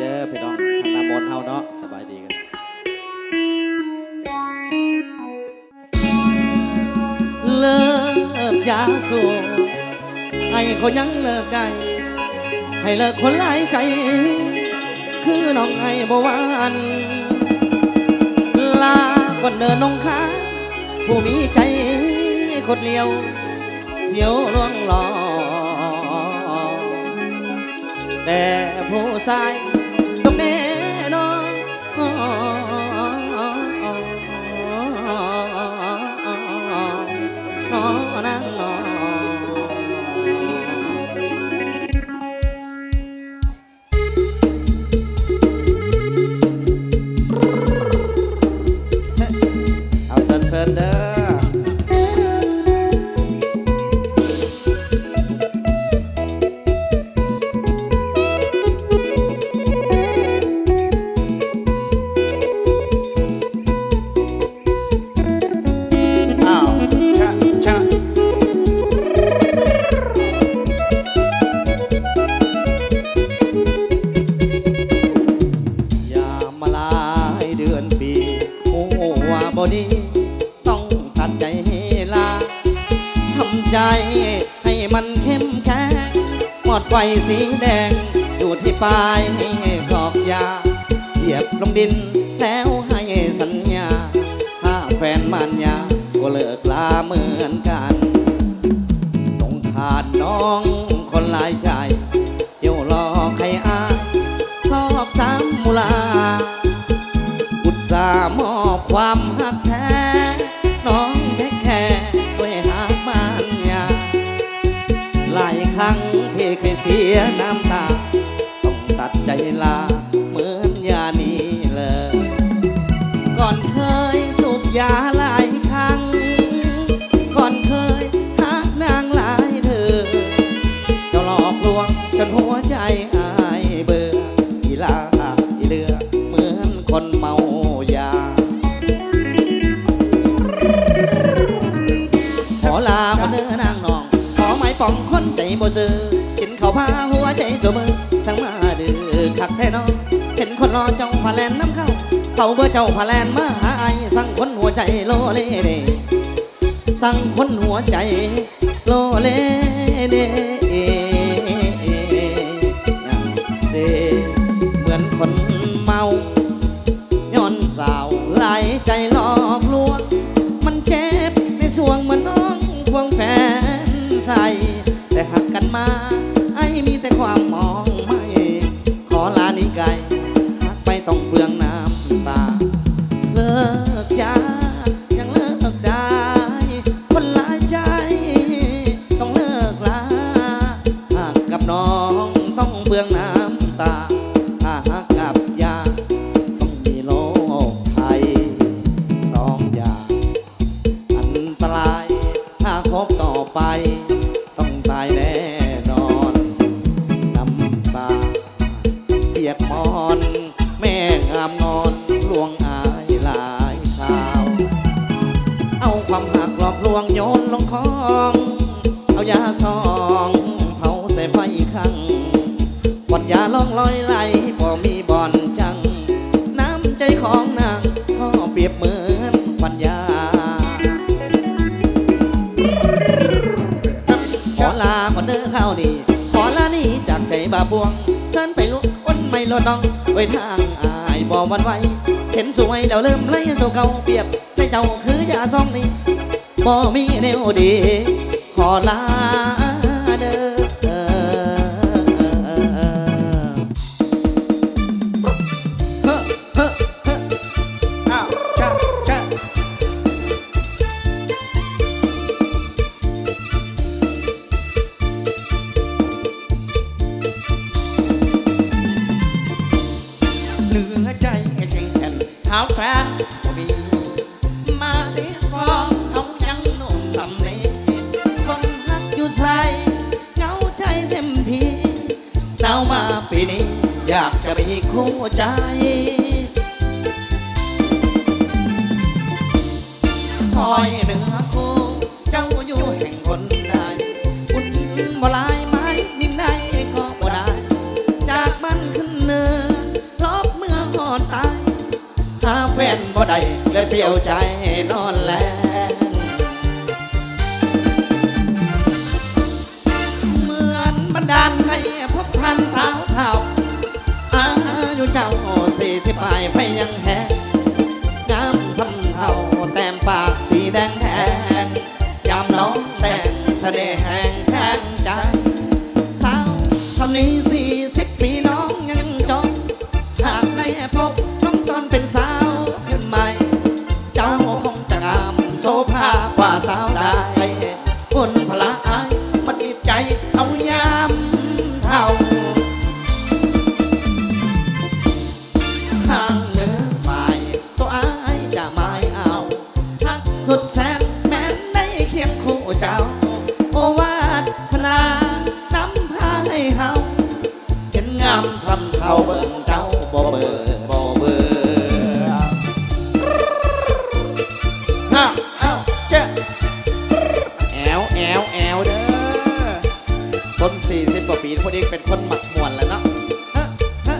ເດີພີ່ນ້ອງ ທາງນ້ຳມົນເຮົາເນາະ ສະບາຍດີກັນ. ເລີກຢາສູບ ໄອ້ກໍຍັງເລີກໄດ້ ໃຫ້ເລີກຄົນຫຼາຍໃຈ ຄືນ້ອງໄອ້ບໍ່ຫວັ່ນ. ລາກ່ອນເດີນ້ອງຄາ ຜູ້ມີໃຈຄົນລຽວ ທ່ຽວລວງຫຼອກ ແຕ່ຜູ້ຊາຍຕ້ອງແນ່ນອນ ນອນນາງນອນ. ເອົາ ເຊີນ ເຊີນເດີ. ອ້າວ ຊະ ຊະ ຢ່າມາຫຼາຍເດືອນປີ ຮູ້ວ່າບໍ່ດີ ຕ້ອງຕັດໃຈລາ ທຳໃຈໃຫ້ມັນເຂັ້ມແຂງ ໝອດໄຟສີແດງຢູ່ທີ່ປາຍຂອກຢາ ທຽບລົງດິນແລ້ວໃຫ້ສັນຍາ ຖ້າແຟນມານຍາກໍເລີກລາເໝືອນກັນ. ສົງສານນ້ອງຄົນຫຼາຍໃຈ ທ່ຽວຫຼອກໃຫ້ອາຍຊອກສາມມຸລາ ອຸດສ່າມອບຄວາມຮັກແທ້ ນ້ອງແທ້ໆ ດ້ວຍຮັກມານຍາ ຫຼາຍຄັ້ງທີ່ເຄີຍເສຍນ້ຳຕາ ຕ້ອງຕັດໃຈລາເໝືອນຢານີ້ເລີຍ. ກ່ອນເຄີຍສູບຢາຫຼາຍຄັ້ງ ກ່ອນເຄີຍຮັກນາງຫຼາຍເທື່ອ ເຈົ້າຫຼອກລວງຈົນຫົວໃຈອ້າຍເບື່ອ ອີຫຼ້າອີເຫຼືອເໝືອນຄົນເມົາຢາ. ຂໍລາກ່ອນເດີນາງນ້ອງ ຂໍໝາຍປອງຄົນໃຈບໍ່ຊື່ ກິນເຂົ້າພາຫົວໃຈສູ່ມື້ ຊ່າງມາດື້ຄັກແທ້ນ້ອງ ເຫັນຄົນຫຼໍ່ເຈົ້າພາແລ່ນນຳເຂົາ ເຂົາເບື່ອເຈົ້າພາແລ່ນມາຫາອ້າຍ ຊ່າງຄົນຫົວໃຈໂລເລເດ ຊ່າງຄົນຫົວໃຈໂລເລເດ ເດ ເໝືອນຄົນເມົາ ຍ້ອນສາວຫຼາຍໃຈຫຼອກລວງ ມັນເຈັບໃນສວງເມື່ອນ້ອງຄວງແຟນໃສ່ ແຕ່ຮັກກັນມາ ອ້າຍມີແຕ່ຄວາມມອງໄມ້ ຂໍລາໜີໄກ ຮັກໄປຕ້ອງເປືອງນ້ຳຕາ ເລີກຢາຍັງເລີກໄດ້ ຄົນຫຼາຍໃຈຕ້ອງເລີກລາ ຫາກກັບນ້ອງຕ້ອງເປືອງນ້ຳຕາ ຖ້າຫາກກັບຢາຕ້ອງມີໂລກໄພສອງຢ່າງ ອັນຕະລາຍ ຖ້າຄົບຕໍ່ໄປ ຕ້ອງຕາຍແນ່ນອນ ນ້ຳຕາ ປຽກໝອນ ແມ່ງາມງອນ ລວງອາຍຫຼາຍສາວ ເອົາຄວາມຮັກຫຼອກລວງໂຍນລົງຄອງ ເອົາຢາຊອງເຜົາໃສ່ໄຟຄັງ ຄວັນຢາລ່ອງລອຍໄຫຼ ບໍ່ມີບ່ອນຈັ່ງ ນ້ຳໃຈຂອງນາງກໍປຽບເໝືອນຄວັນຢາ. ຂໍລາກ່ອນເດີຄາວນີ້ ຂໍລາໜີຈາກໃຈບາບວງ ເຊີນໄປລຸກຄົນໃໝ່ໂລດນ້ອງ ໂດຍທາງອ້າຍບໍ່ຫວັ່ນໄຫວ ເຫັນສວຍແລ້ວເລີ່ມໄຫຼສູ່ເກົ່າ ປຽບໃສ່ເຈົ້າຄືຢາຊອງນີ້ ບໍ່ມີແນວດີ ຂໍລາເດີ. ເຮີ ເຮີ ເຮີ ອ້າວ ຊະ ຊະ ເຫຼືອໃຈແຂງແກ່ນ ຫາແຟນບໍ່ມີ ມາເສຍຂອງເຮົາຍັງໜຸ່ມສ່ຳເດ ຄົນຮັກຢູ່ໃສ ເຫງົາໃຈເຕັມທີ່ ໜາວມາປີນີ້ ຢາກຈະມີຄູ່ໃຈ ຄອຍເໜືອຄູ່ ເຈົ້າຢູ່ແຫ່ງຄົນໃດ ອຸ່ນບໍ່ຫຼາຍ ໄມ້ນິດໃດກໍບໍ່ໄດ້ ຈາກບ້ານຂຶ້ນເໜືອ ໄດ້ເລີຍປ່ຽວໃຈນອນແລງ ເໝືອນບັນດານໃຫ້ພົບທ່ານສາວເຖົ້າ ອາຍຸເຈົ້າສີ່ສິບປາຍໄພຍັງແຮງ ງາມສ່ຳເທົາແຕ້ມປາກສີແດງແດງ ຍາມນ້ອງແຕ່ງສະເໜ່ແຮງແທງໃຈ ສາວສ່ຳນີ້ສີ່ສິບປີນ້ອງຍັງຈ່ອງ ຫາກໄດ້ພົບນ້ອງຕອນເປັນສາວຂຶ້ນໃໝ່ ເຈົ້າຄົງຈະງາມໂສພາກວ່າສາວໃດ ບຸນພະລາອ້າຍມາຕິດໃຈເອົາຍາມເຖົ້າ ຮ່າງເລີໝາຍ ຕົວອ້າຍຈະໝາຍເອົາ ຮັກສຸດແສນແມ່ນໄດ້ຄຽງຄູ່ເຈົ້າ ໂອວາສະໜານຳພາໃຫ້ເຮົາ ເຫັນງາມສ່ຳເທົ້າເບິ່ງເຈົ້າບໍ່ເບື່ອ ບໍ່ເບື່ອ ຮະ ເອົ້າ ເຈ້ະ ແອວ ແອວ ແອວເດີ ຄົນສີ່ສິບກວ່າປີ ຜູ້ນີ້ເປັນຄົນມັກມ່ວນແລ້ວເນາະ ຮະ ຮະ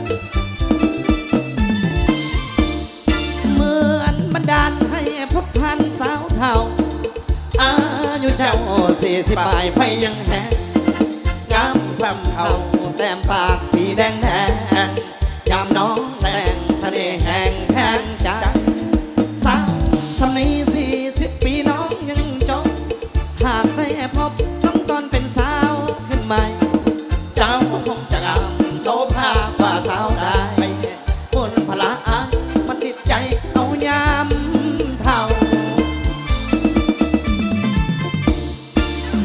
ເໝືອນບັນດານໃຫ້ພົບທ່ານສາວເຖົ້າ ອາຍຸເຈົ້າສີ່ສິບປາຍໄພຍັງແຮງ ງາມສ່ຳເທົ້າແຕ້ມປາກສີແດງແດງ ຍາມນ້ອງແຕ່ງສະເໜ່ແຮງແທງໃຈ ສາວສ່ຳນີ້ສີ່ສິບປີນ້ອງຍັງຈ່ອງ ຫາກໄດ້ພົບນ້ອງຕອນເປັນສາວຂຶ້ນໃໝ່ ເຈົ້າຄົງຈະງາມໂສພາກວ່າສາວໃດ ບຸນພະລາອ້າຍມາຕິດໃຈເອົາຍາມເຖົ້າ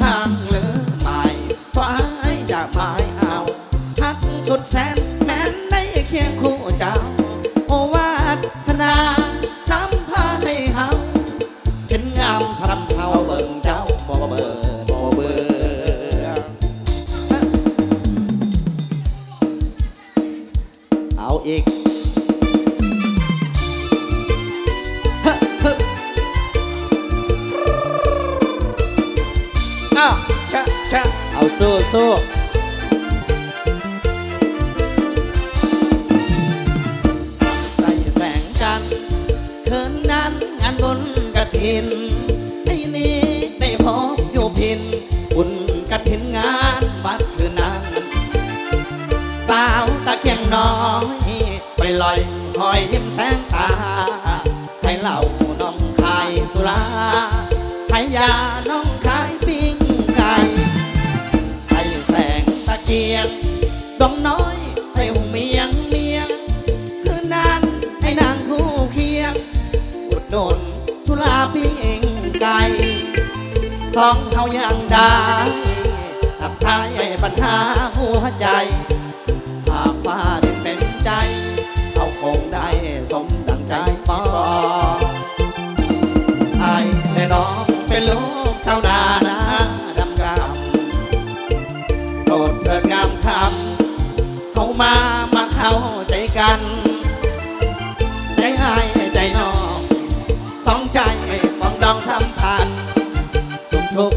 ຮ່າງເລີໝາຍ ຕົວອ້າຍຈະໝາຍເອົາ ຮັກສຸດແສນແມ່ນໄດ້ຄຽງຄູ່ເຈົ້າ ໂອວາສະໜານຳພາໃຫ້ເຮົາ ເຫັນງາມສ່ຳເທົ້າເບິ່ງເຈົ້າບໍ່ເບື່ອ ບໍ່ເບື່ອ ເອົາອີກ ຮະ ຮະ ອ້າວ ຊະ ຊະ ເອົາ ສູ້ ສູ້ ໃສ່ແສງຈັນ ຄືນນັ້ນງານບຸນກະຖິນ ໄອ້ນີ້ໄດ້ພົບຢູ່ພິນ ບຸນກະຖິນງານວັດຄືນນັ້ນ ສາວຕາກຽງນ້ອຍ ໄປລອຍຮອຍຍິ້ມແສງຕາ ໃຜເຫຼົ້ານ້ອງຂາຍສຸລາ ໃຜຢານ້ອງຂາຍປີ້ງໄກ່ ໃຜແສງຕາກຽງ ດອງນ້ອຍ ໃຜຫຸງມຽງມຽງ ຄືນນັ້ນໃຫ້ນາງຄູ່ຄຽງ ອຸດໜູນສຸລາປີ້ງໄກ່ ສອງເຮົາຍັງໄດ້ ທັກທາຍບັນຫາຫົວໃຈ ຫາກຟ້າດິນເປັນໃຈ ເຮົາຄົງໄດ້ສົມດັ່ງໃຈປອງ ອ້າຍແລະນ້ອງເປັນລູກຊາວນາໜ້າດຳກຳ ໂປດເທີດງາມຄຳ ເຮົາມາ ມາເຂົ້າໃຈກັນ ໃຈອ້າຍໃຈນ້ອງ ສອງໃຈປອງດອງສຳພັນ ສຸກທຸກ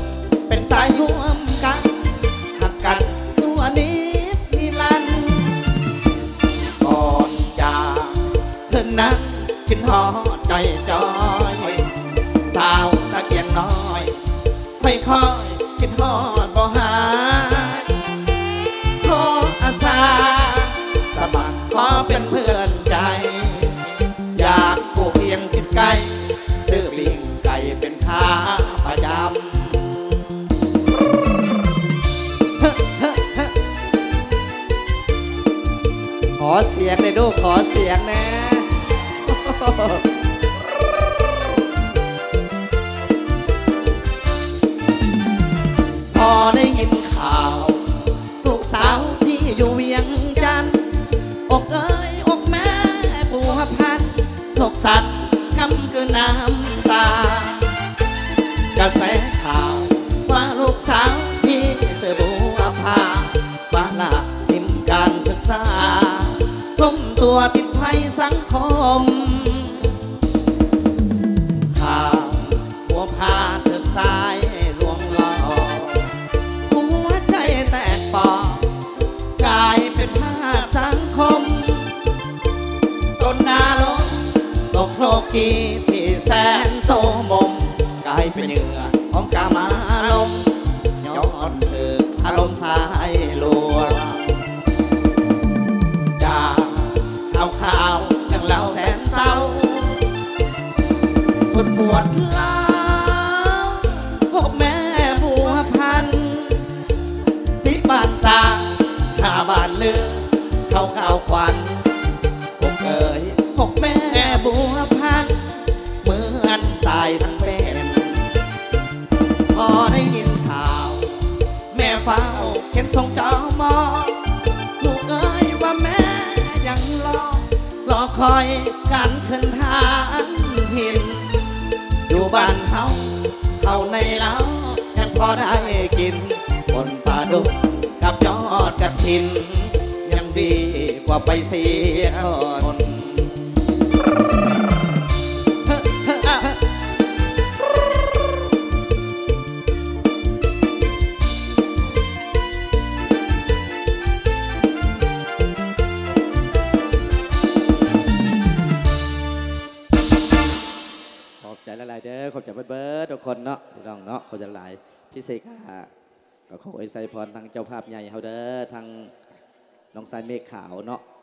ເປັນຕາຍຮ່ວມກັນ ຮັກກັນຊົ່ວນິດນິລັນ ກ່ອນຈາກຄືນນັ້ນຄິດຮອດຈ່ອຍໆ ສາວຕາກຽງນ້ອຍ ຄ່ອຍໆຄິດຮອດບໍ່ຫາຍ ຂໍອາສາສະໝັກຂໍເປັນເພື່ອນໃຈ ຢາກຜູ້ພຽງສິບໄກ່ ຊື້ປີ້ງໄກ່ເປັນຂາປະຈຳ ຂໍສຽງແດ່ລູກ ຂໍສຽງແດ່ ພໍໄດ້ຍິນຂ່າວ ລູກສາວພີ່ຢູ່ວຽງຈັນ ອົກເອີຍອົກແມ່ພົວພັນ ສົກສັນຄຳຄືນນ້ຳຕາ ກະແສຂ່າວວ່າລູກສາວພີ່ຊື່ບົວພາ ປະລະຖິ້ມການສຶກສາ ລົ້ມຕົວຕິດໄພສັງຄົມ ຂ້າມບົວພາຖືກຊາຍລວງຫຼອກ ຫົວໃຈແຕກປອກ ກາຍເປັນທາດສັງຄົມ ຕົນນະລົກ ຕົກໂລກ ທີ່ແສນໂສມົມ ກາຍເປັນເຫຍື່ອຂອງກາມາລົມ ຍ້ອນຖືກອາລົມຊາຍລວງ ຈາກເອົາຂ່າວເລື່ອງລາວແສນເສົ້າ ສຸດປວດຮ້າວ ພວກແມ່ບົວພັນ ສິບບ້ານສ້າງ ຫ້າບ້ານລື ເຂົາຂ່າວຂວັນ ພວກເອີຍ ພວກແມ່ບົວພັນ ເໝືອນຕາຍທັງເປັນ ພໍໄດ້ຍິນຂ່າວ ແມ່ຟ້າວເຂັນສົ່ງຈອມອ ລູກເອີຍວ່າແມ່ຍັງລໍ ລໍຄອຍການຄືນຖານຖິ່ນ ຢູ່ບ້ານເຮົາ ເຂົ້າໃນລາວ ຍັງພໍໄດ້ກິນ ປົ່ນປາດຸກກັບຍອດກະຖິນ ຍັງດີກວ່າໄປເສຍຄົນ. ຂອບໃຈຫຼາຍໆເດີ ຂອບໃຈເບິດໆທຸກຄົນເນາະ ພີ່ນ້ອງເນາະ ຂອບໃຈຫຼາຍໆ ພິເສດກະ ກໍຂໍອວຍໄຊພອນທາງເຈົ້າພາບໃຫຍ່ເຮົາເດີ ທາງນ້ອງຊາຍເມກຂາວເນາະ